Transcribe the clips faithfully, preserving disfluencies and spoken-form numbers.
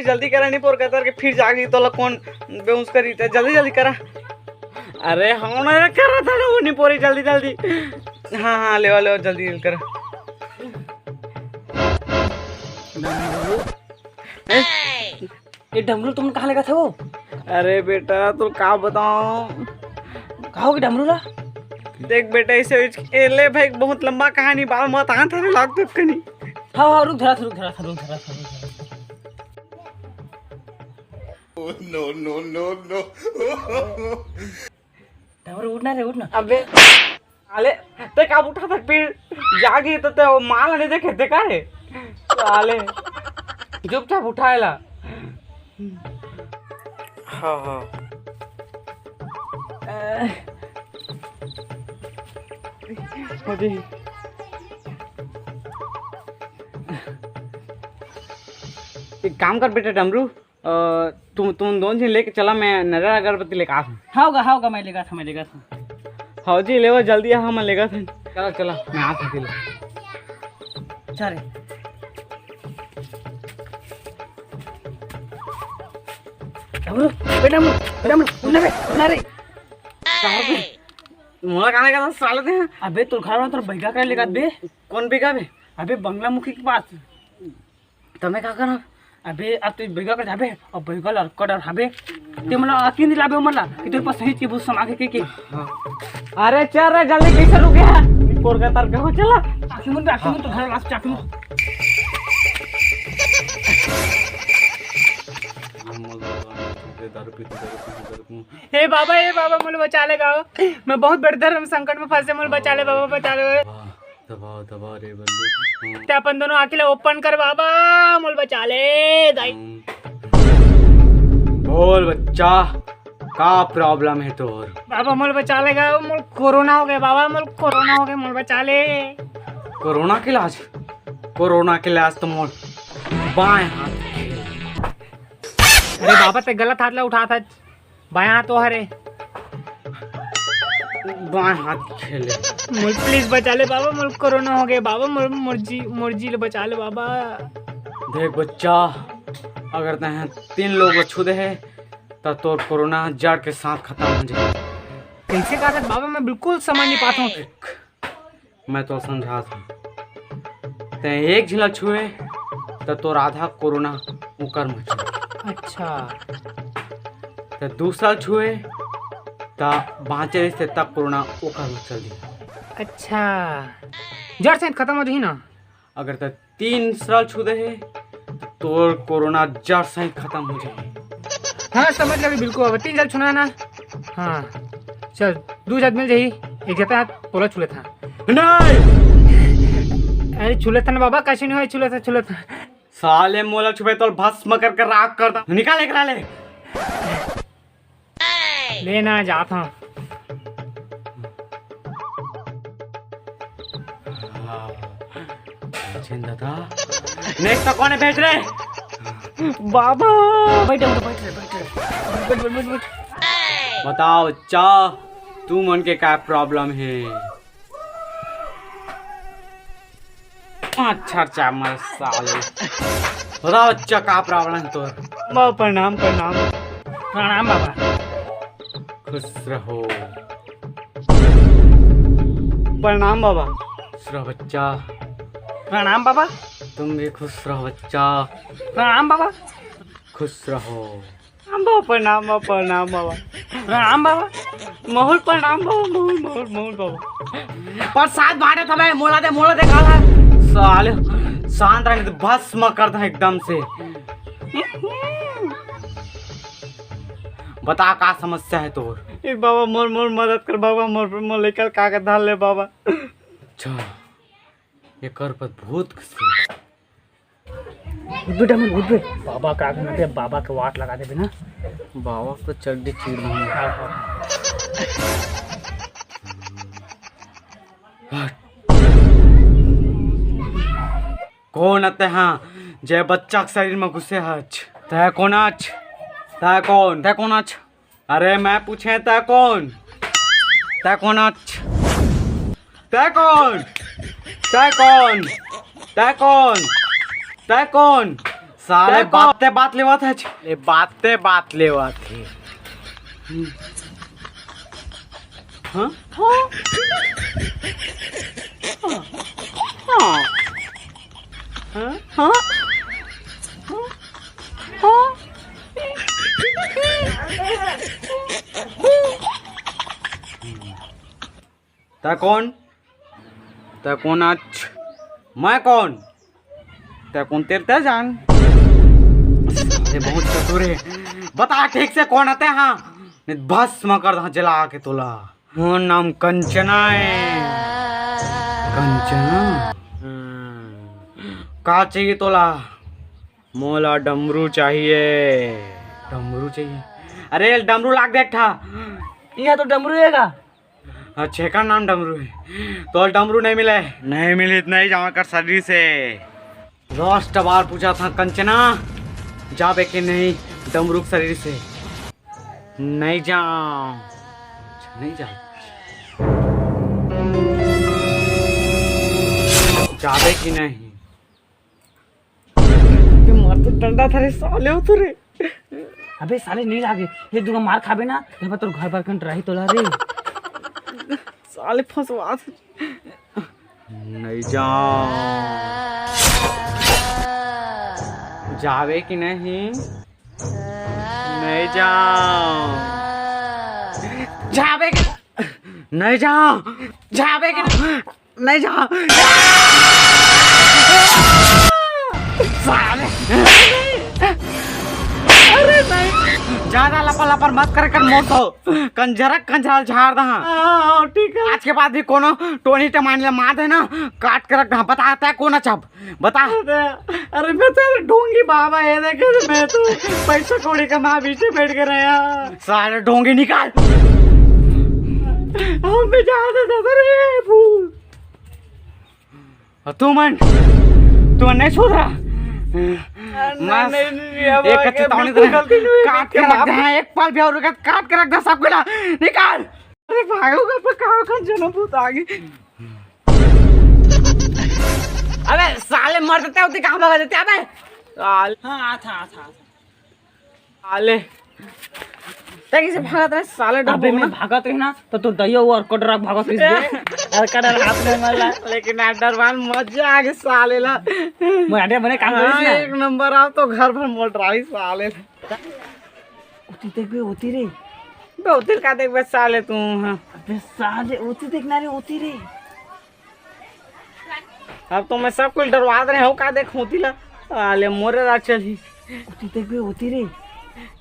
जल्दी करा, नी पोर कतर के फिर जागी तोला कौन बेहोश करी, ते जल्दी जल्दी करा। अरे हाँ ना, करा था ना वो नी पोरी, जल्दी जल्दी। हाँ हाँ, लेवा लेवा, जल्दी जल्दी करा। ए, ए डमरू, तुमन कहाँ लेगत हव? अरे बेटा, तो का बताऊं? का होगे डमरू ला? देख बेटा, ऐसे ए ले भाई, बहुत लंबा कहानी, बाल मत हाथ हरे लाग तो कनी। हाँ हाँ, रुक धरा था, रुक धरा था, रुक धरा था, रुक धरा था। No, no, no, no। डमरू, उठ ना रे, उठ ना। अबे साले, ते का उठा तक फिर जागी तो ते वो माल नहीं देखे, देखा रे साले, चुपचाप उठाएला। हाँ हाँ। अ, मुझे एक काम कर बेटा डमरू, अ, तुम, तुम दोनों झन लेके चला, मैं नरियर अगरबत्ती लेके आत हूँ। हाँ गा, हाँ गा, मैं लेगत हूँ, मैं लेगत हूँ। हाँ जी, लेवा जल्दी आ, हम लेगत हन। चला चला, मैं आत हूँ। चल रे। डमरू, बेटा डमरू, बेटा डमरू, उठ ना बे, उठ ना रे। कहाँ बे? मोला कहाँ लेगत हस साले ते? अबे तोर घर वाला तोर बइगा करा लेगत बे। कौन बइगा बे? अबे बंगला मुखी के पास। त मैं का करंव? अबे अब तू बइगा कर जाबे अउ बइगा ल अरकट डराबे। ते मोला अकिन दिलाबे मोला कि तोर पास सही चीज समा के, के, के। हाँ। अरे चल रे, जल्दी कैसे रुके है? पोरगा तर के हो, चला। आखिर मुन, आखिर मुन, तो घर लास्ट आखिर मुन। दारू पी, दारू पी, दारू पी। हे बाबा, हे बाबा, मोला बचा ले गा। मैं बहुत बड़े धर्म संकट में फंसे, मोला बचा ले बाबा, बचा ले। दबा, दबा रे बंदू। हम्म। ते अपन दोनों आँखी ला ओपन कर बाबा, मोला बचा ले दाई। हम्म। बोल बच्चा, का प्रॉब्लम है तोर? बाबा मोला बचा ले गा, मोला कोरोना हो गया बाबा, मोला कोरोना हो गया, मोला बचा ले। कोरोना के इलाज? कोरोना के इलाज तो मोर बाएं हाथ के। अरे बाबा, ते गलत हाथ ला उठात हस, बायां हाथ तो हरे। बाएं हाथ खेले। मोला प्लीज बचा ले बाबा, मोला कोरोना हो गया बाबा, मोर, मोर जी, मोर जी ले बचा ले बाबा। देख बच्चा, अगर तैं तीन लोग ला छू दे हे, त तोर कोरोना जड़ के साथ खतम हो जाए। कैसे कहत हस बाबा, मैं बिल्कुल समझ नहीं पाता हूँ। मैं तो समझात हूँ। तैं एक झिन ला छुए, त तोर आधा कोरोना ओकर म चल। अच्छा। त दूसरा छुए, त बाँचे रहिस ते तक कोरोना ओकर म चल दिही। अच्छा। जड़ से खतम हो जाही ना? अगर तैं तीसरा छू दे हे, त तोर कोरोना जड़ सहित खतम हो जाही। हाँ, समझ गया, बिल्कुल। अब तीन झन छूना है ना? हाँ, चल, दू झन मिल जाही, एक झन हाथ पोला छू लेथन। नहीं! अरे, छू लेथन बाबा, कइसे नहीं होय, छू लेथन, छू लेथन। साले मोला छुबे तो भस्म करके राख कर दा। निकाल एकरा ले। ले ना, जात हूँ। हाँ, बचेन दादा। नेक्स्ट तो कौन है, भेज रे? बाबा। बैठ, बैठ, बैठ रे, बैठ रे। बैठ, बैठ, बैठ, बैठ। बताओ बच्चा, तुमन के का प्रॉब्लम है? अच्छा, अच्छा, मर साले। बता बच्चा, का प्रॉब्लम है तोर? बाबा, प्रणाम, प्रणाम। प्रणाम बाबा। खुश रहो। प्रणाम बाबा। खुश रहो बच्चा। प्रणाम बाबा। तुम भी खुश रहो बच्चा। प्रणाम बाबा। खुश रहो। प्रणाम बाबा, प्रणाम बाबा, प्रणाम बाबा। प्रणाम बाबा। मोहर प्रणाम बाबा, मोहर, मोहर, मोहर बाबा। प्रसाद बांटत हवय, मोला दे, मोला दे, काला। साले, शांत रह, नहीं तो भस्म कर दूं एकदम से। बता, का समस्या है तोर? ए बाबा, मोर, मोर मदद कर बाबा, मोर, मोर लेकर का के धर ले बाबा। अच्छा, एकर पर भूत घुसे। उठ बे, डमरू, उठ बे। बाबा का करना ते, बाबा के वाट लगा देबे ना। बाबा तो चड्डी चीर दूंगा। हाँ, हाँ। हट। कौन अते हाँ, जे बच्चा के शरीर में घुसे हच? तै कौन अच? तै कौन? तै कौन अच? अरे मैं पूछे, तै कौन? तै कौन अच? तै कौन? तै कौन? तै कौन? तै कौन? साले बाते बात लेवत हे। ले बाते बात लेवत हे। हाँ? हाँ? हाँ? हाँ? तै कोन? तै कोन? अच्छा, मैं कोन? तै कोन? तेरे तै जान। ये बहुत चतुर हे। बता ठीक से कोन आते हाँ? नहीं भस्म कर दहा जला के तोला। मोर नाम कंचना हे। कंचना? हम्म। का चाहिए तोला? मोला डमरू चाहिए। डमरू चाहिए? अरे डमरू लाग देख था। यह तो डमरू हे का? अच्छा, एकर नाम डमरू हे। तोला डमरू नहीं मिले? नहीं मिली, नहीं जावा कर शरीर से। लास्ट बार पूछा था कंचना, जाबे के नहीं डमरू के शरीर से? नहीं जाओ। अच्छा, नहीं जाओ। जाबे कि नहीं? अबे, मर तो डंडा था रे साले, उतर रे। अबे साले, नहीं लागे, ये दूंगा मार खाबे ना, ये बा तोर घर बार कंट रही तोला रे। साले फंसवा। नहीं जाओ। जाबे कि नहीं? नहीं जाओ। जाबे कि नहीं जाओ। जाबे कि नहीं जाओ। साले। अरे नहीं। ज्यादा लपर लपर मत करे कर मोर तो। कंजरक कंजराल झाड़ दहा। हाँ, ठीक है। आज के बाद भी कोनो टोनी टमानी ला मार देना, काट के रख दहा। बता, तै कोन अछा? बता। अरे, अरे, मैं तो ढोंगी बाबा, ये देखे, मैं तो पैसा कौड़ी कमा पीछे बैठ के रहा। साले ढोंगी निकाल। हम भी जाते थे, अरे, भूत। और तू मन, तू मन नहीं सुधरा। नहीं, मस्त। नहीं, नहीं, नहीं, अब एक आगे अच्छे तावनी बिल्कुल तरह गलती नहीं हुई, काट के रख दहा, एक पल भी और रुका, काट के रख दहा सबको ना। निकाल। अरे भागो का पर कहाँ का जन्म भूत आ गई। अबे साले मर जाते होते कहाँ भागा जाते अबे? साले। हाँ, आ था, आ था, आ था। साले। तै कैसे भागत रहे साले अबे डब्बू मैं ना? भागत रही ना तो तोर दइया वो अर्कट रख भागत रही बे। अर्कट रख हाथ में मला। लेकिन यार डरवान मजा आ गया साले ला। मैं अड्डे बने काम हाँ, करिस ना। एक नंबर आओ तो घर भर मोटराई साले ला। ओती देख बे, ओती रे। बे, ओती का देख बे साले तू, हाँ। अबे साले, ओती देख ना रे, ओती रे। अब तो मैं सब कुछ डरवा दे रहे हूँ, का देख ओती ला। साले मोरे राज चली। ओती देख बे, ओती रे।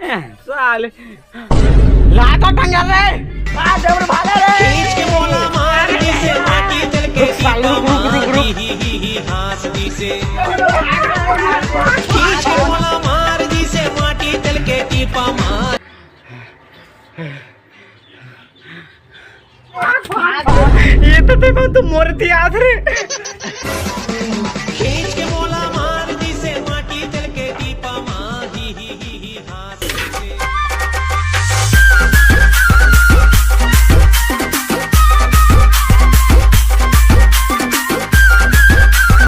ए, साले। ला तो टंगा रे। आ, देवर भाले रे। खींच के मोला मार दी से माटी चल के साले, रुक, रुक, रुक, रुक। टीपा मार दी से। खींच के मोला मार दी से माटी चल के टीपा मार। ये तो देखो, तू मोर थी आद रे।